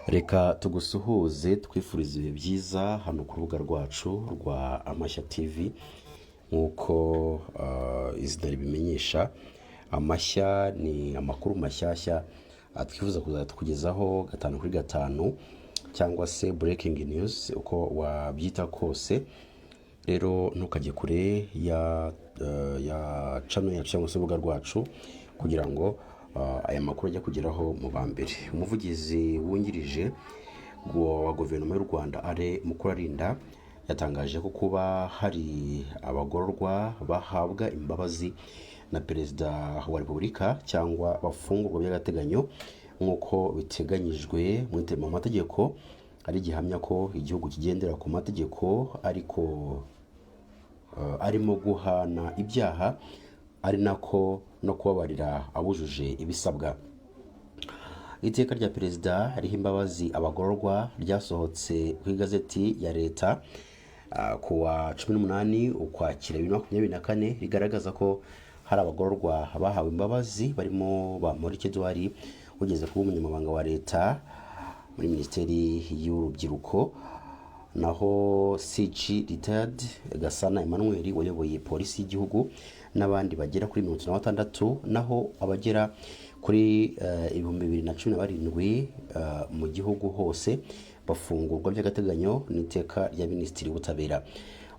Reka tugusuhuze, twifuriza ibihe byiza hano ku rubuga rwacu rwa Amashya TV. Nk'uko izina ribimenyesha, amashya ni amakuru mashyashya twifuza kuzajya tukugezaho gatanu kuri gatanu, cyangwa se breaking news, uko wabyita kose. Rero ntukajye kure ya channel yacu cyangwa se urubuga rwacu, kugira ngo aya makuru ajye kugeraho mu ba mbere. Umuvugizi wungirije wa Guverinoma y'u Rwanda, Alain Mukurarinda, yatangaje ko kuba hari abagororwa bahabwa imbabazi na Perezida wa Repubulika cyangwa bafungurwa by'agateganyo nk'uko biteganyijwe mu mategeko ari gihamya ko igihugu kigendera ku mategeko, ariko arimo guhana ibyaha ari nako no kubabarira abujuje ibisabwa. Iteka rya Perezida riha imbabazi abagororwa ryasohotse ku Igazeti ya Leta ku wa 18 Ukwakira 2024, rigaragaza ko hari abagororwa bahawe imbabazi barimo Bamporiki Edouard ugeze kuba Umunyamabanga wa Leta muri Minisiteri y'Urubyiruko, naho CG Retired Gasana Emmanuel wayoboye Polisi y'Igihugu, n'abandi bagera kuri 56, naho abagera kuri 2017 mu gihugu hose bafungurwa by'agateganyo n'iteka rya Minisitiri w'Ubutabera.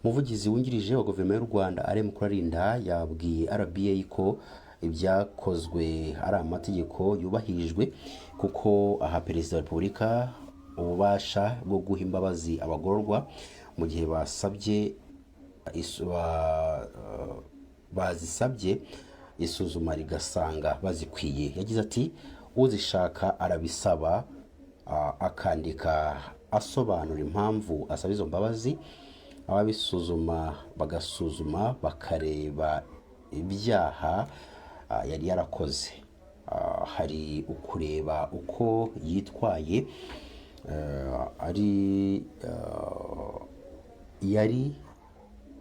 Umuvugizi wungirije wa Guverinoma y'u Rwanda, Alain Mukurarinda, yabwiye RBA ko ibyakozwe ari amategeko yubahirijwe, kuko aha Perezida wa Repubulika ububasha bwo guha imbabazi abagororwa mu gihe basabye bazisabye, isuzuma rigasanga bazikwiye. Yagize ati: "Uzishaka arabisaba, akandika asobanura impamvu asaba izo mbabazi, ababisuzuma bagasuzuma bakareba ibyaha yari yarakoze. Hari ukureba uko yitwaye ari yari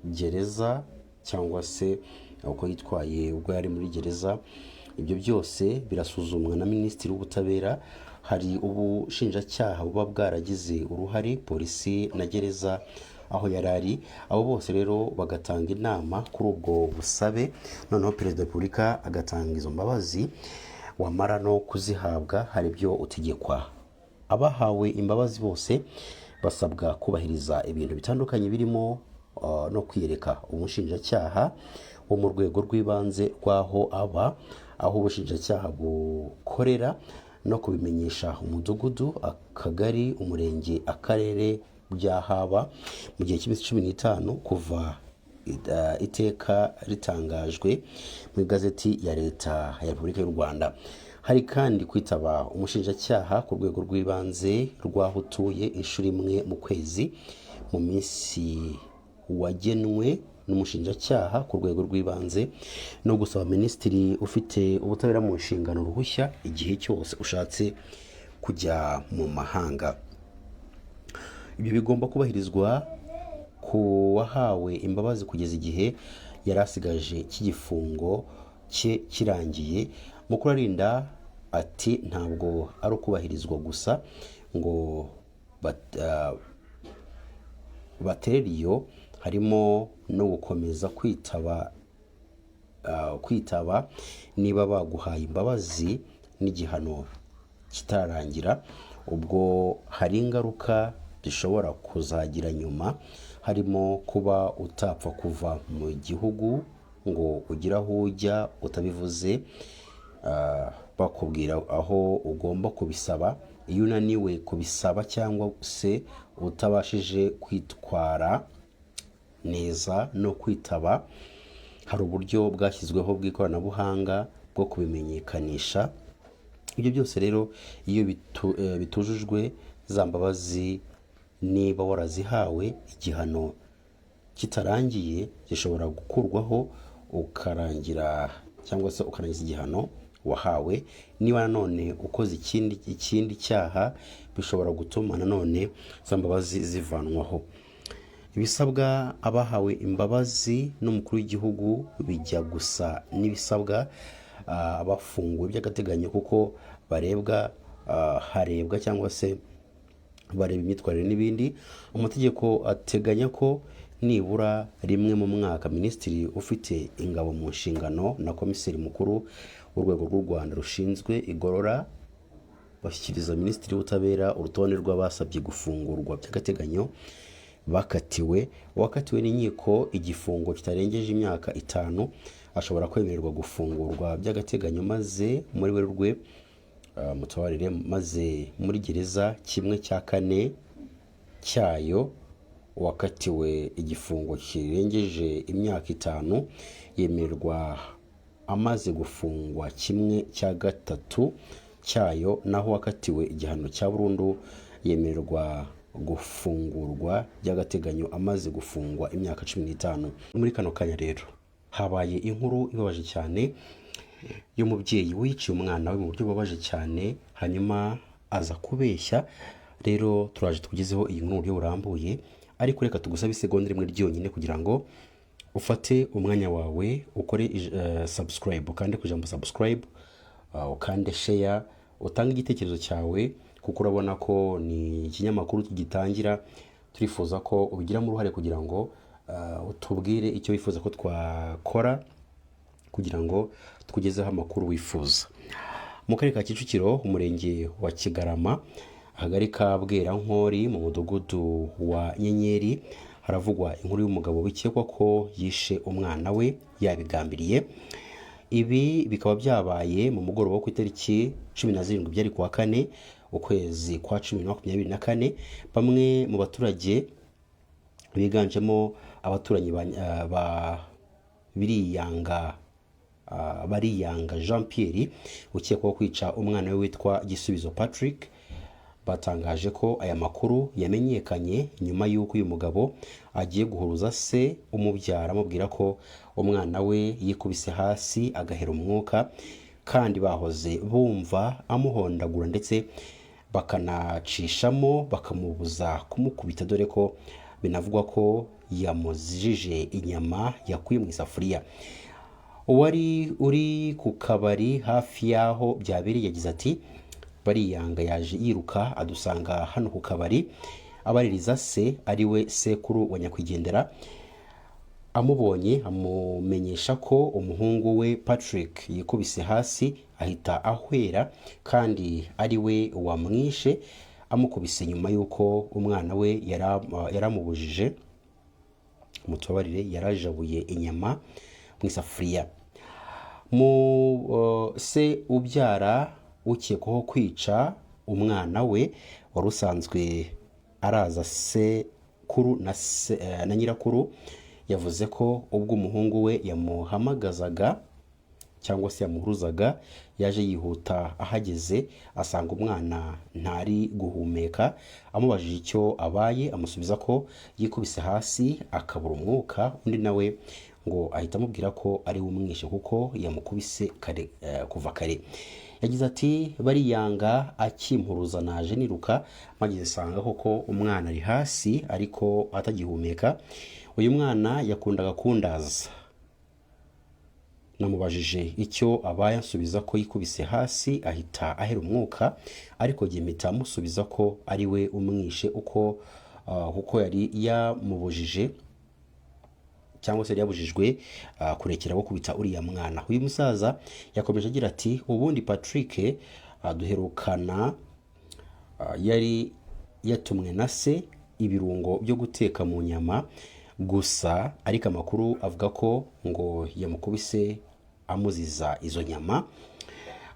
gereza cyangwa se uko yitwaye ubwo yari muri gereza. Ibyo byose birasuzumwa na Minisitiri w'Ubutabera. Hari ubushinjacyaha buba bwaragize uruhare, polisi na gereza aho yari ari. Abo bose rero bagatanga inama kuri ubwo busabe, noneho Perezida wa Repubulika agatanga izo mbabazi. Wamara no kuzihabwa, hari ibyo utegekwa." Abahawe imbabazi bose basabwa kubahiriza ibintu bitandukanye, birimo no kwiyereka umushinjacyaha wo mu rwego rw'ibanze rw'aho aba, aho ubushinjacyaha bukorera, no kubimenyesha umudugudu, akagari, umurenge, akarere byahaba mu gihe cy'iminsi 15 kuva iteka ritangajwe mu Igazeti ya Leta ya Repubulika y'u Rwanda. Hari kandi kwitaba umushinjacyaha ku rwego rw'ibanze rw'aho utuye inshuro imwe mu kwezi, mu minsi wagenwe n'umushinjacyaha ku rwego rw'ibanze, no gusaba Minisitiri ufite ubutabera mu nshingano uruhushya igihe cyose ushatse kujya mu mahanga. Ibyo bigomba kubahirizwa ku wahawe imbabazi kugeza igihe yari asigaje cy'igifungo cye kirangiye. Mukurarinda ati: "Ntabwo ari ukubahirizwa gusa ngo baterere iyo, harimo no gukomeza kwitaba niba baguhaye imbabazi n'igihano kitararangira. Ubwo hari ingaruka zishobora kuzagira nyuma, harimo kuba utapfa kuva mu gihugu ngo ugire aho ujya utabivuze, bakubwira aho ugomba kubisaba. Iyo unaniwe kubisaba cyangwa se utabashije kwitwara neza no kwitaba, hari uburyo bwashyizweho bw'ikoranabuhanga bwo kubimenyekanisha. Ibyo byose rero iyo bitujujwe, za mbabazi niba warazihawe igihano kitarangiye gishobora gukurwaho, ukarangira cyangwa se ukarangiza igihano wahawe. Niba nanone ukoze ikindi cyaha, bishobora gutuma nanone za mbabazi zivanwaho." Ibisabwa abahawe imbabazi n'Umukuru w'Igihugu bijya gusa n'ibisabwa abafunguwe by'agateganyo, kuko barebwa harebwa cyangwa se bareba imyitwarire n'ibindi. Amategeko ateganya ko nibura rimwe mu mwaka minisitiri ufite ingabo mu nshingano na komiseri mukuru w'urwego rw'u Rwanda rushinzwe igorora bashyikiriza minisitiri w'ubutabera urutonde rw'abasabye gufungurwa by'agateganyo bakatiwe. Uwakatiwe n'inkiko igifungo kitarengeje imyaka 5 ashobora kwemererwa gufungurwa by'agateganyo maze muri Werurwe, mutabarire, maze muri gereza 1/4 cyayo. Uwakatiwe igifungo kirengeje imyaka 5 yemererwa amaze gufungwa 1/3 cyayo, naho uwakatiwe igihano cya burundu yemererwa gufungurwa by'agateganyo amaze gufungwa imyaka 15. Muri kano kanya rero habaye inkuru ibabaje cyane y'umubyeyi wiciye umwana we mu buryo bubabaje cyane, hanyuma aza kubeshya. Rero turaje tukugezeho iyi nkuru mu buryo burambuye, ariko reka tugusabe isegonda rimwe ryonyine kugira ngo ufate umwanya wawe ukore subscribe, ukande ku ijambo subscribe, ukande share, utange igitekerezo cyawe, kuko urabona ko ni ikinyamakuru gitangira. Turifuza ko ubigiramo uruhare kugira ngo utubwire icyo wifuza ko twakora kugira ngo tukugezeho amakuru wifuza. Mu karere ka Kicukiro, umurenge wa Kigarama, akagari ka Bwerankori, mu mudugudu wa Nyenyeri, haravugwa inkuru y'umugabo bikekwa ko yishe umwana we yabigambiriye. Ibi bikaba byabaye mu mugoroba wo ku itariki 17, byari kuwa kane, ukwezi kwa 10 24. Bamwe mu baturage biganjemo abaturanyi ba Bariyanga Jean Pierre ukekwaho kwica umwana we witwa Gisubizo Patrick, batangaje ko aya makuru yamenyekanye nyuma y'uko uyu mugabo agiye guhuruza se umubyara, amubwira ko umwana we yikubise hasi agahera umwuka, kandi bahoze bumva amuhondagura ndetse bakanacishamo bakamubuza kumukubita, dore ko binavugwa ko yamuzijije inyama yakuye mu isafuriya. Uwari uri ku kabari hafi y'aho byabereye yagize ati: "Bariyanga yaje yiruka adusanga hano ku kabari, abaririza se, ari we sekuru wa nyakwigendera. Amubonye amumenyesha ko umuhungu we Patrick yikubise hasi ahita ahwera, kandi ari we wamwishe amukubise nyuma y'uko umwana we yaramubujije, mutubabarire, yarajabuye inyama mu isafuriya." Mu se ubyara ukekwaho kwica umwana we, wari usanzwe araza sekuru na nyirakuru, yavuze ko ubwo umuhungu we yamuhamagazaga cyangwa se yamuhuruzaga, yaje yihuta, ahageze asanga umwana ntari guhumeka. Amubajije icyo abaye, amusubiza ko yikubise hasi akabura umwuka. Undi nawe ngo ahita amubwira ko ari we umwishe kuko yamukubise kare, kuva kare. Yagize ati: "Bariyanga akimpuruza naje niruka, mpageze nsanga koko umwana ari hasi ariko atagihumeka. Uyu mwana yakundaga kundaza. Namubajije icyo abaye, ansubiza ko yikubise hasi ahita ahera umwuka, ariko jye mpita musubiza ko ari we umwishe uko kuko yari yamubujije cyangwa se yari yabujijwe kurekera gukubita uriya mwana." Uyu musaza yakomeje agira ati: "Ubundi Patrick duherukana yari yatumwe na se ibirungo byo guteka mu nyama gusa, ariko amakuru avuga ko ngo yamukubise amuziza izo nyama."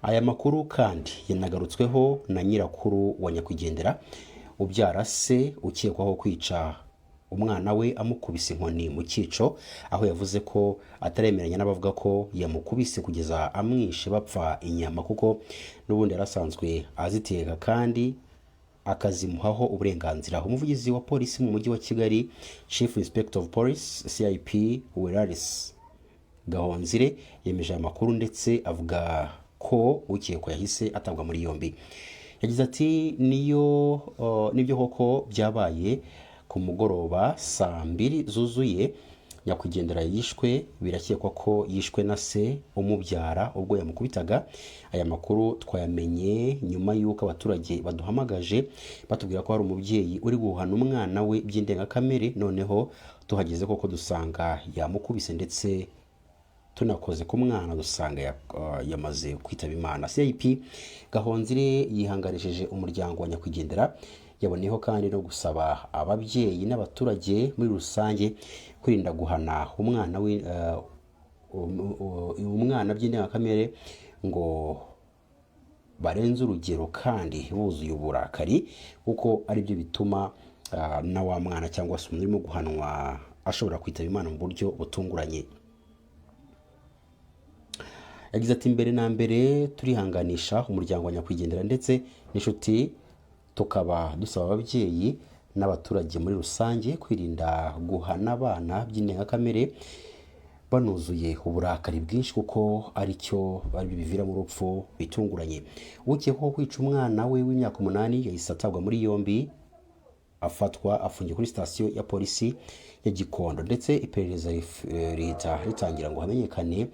Aya makuru kandi yanagarutsweho na nyirakuru wa nyakwigendera ubyara se ukekwaho kwica umwana we amukubise inkoni mu cyico, aho yavuze ko ataremeranya n'abavuga ko yamukubise kugeza amwishe bapfa inyama, kuko n'ubundi yari asanzwe aziteka kandi akazimuhaho uburenganzira. Umuvugizi wa polisi mu mujyi wa Kigali, Chief Inspector of Police, CIP Weraris Gahonzire, yemeje aya makuru ndetse avuga ko ukekwa yahise atabwa muri yombi. Yagize ati: "Niyo nibyo koko byabaye ku mugoroba saa 2 zuzuye. Nyakwigendera yishwe, birakekwa ko yishwe na se umubyara ubwo yamukubitaga. Aya makuru twayamenye nyuma y'uko abaturage baduhamagaje batubwira ko hari umubyeyi uri guhana umwana we by'indengakamere. Noneho tuhageze koko dusanga yamukubise, ndetse tunakoze ku mwana dusanga yamaze kwitaba Imana. CIP Gahonzire yihanganishije umuryango wa nyakwigendera, yaboneyeho kandi no gusaba ababyeyi n'abaturage muri rusange kwirinda guhana umwana we, umwana by'indengakamere ngo barenze urugero kandi buzuye uburakari, kuko aribyo bituma na wa mwana cyangwa se umuntu urimo guhanwa ashobora kwitaba Imana mu buryo butunguranye. Yagize ati: "Mbere na mbere turihanganisha umuryango wa nyakwigendera ndetse n'inshuti, tukaba dusaba ababyeyi n'abaturage muri rusange kwirinda guhana abana by'indengakamere banuzuye uburakari bwinshi, kuko aricyo aribyo biviramo urupfu bitunguranye." Ukekwaho kwica umwana we w'imyaka 8 yahise atabwa muri yombi, afatwa afungiye kuri sitasiyo ya polisi ya Gikondo, ndetse iperereza rihita ritangira ngo hamenyekane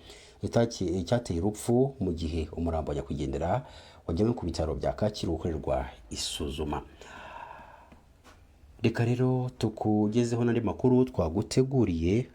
icyateye urupfu, mu gihe umurambo wa nyakwigendera wajyanywe ku bitaro bya Kacyiru gukorerwa isuzuma. Reka rero tukugezeho n'andi makuru twaguteguriye.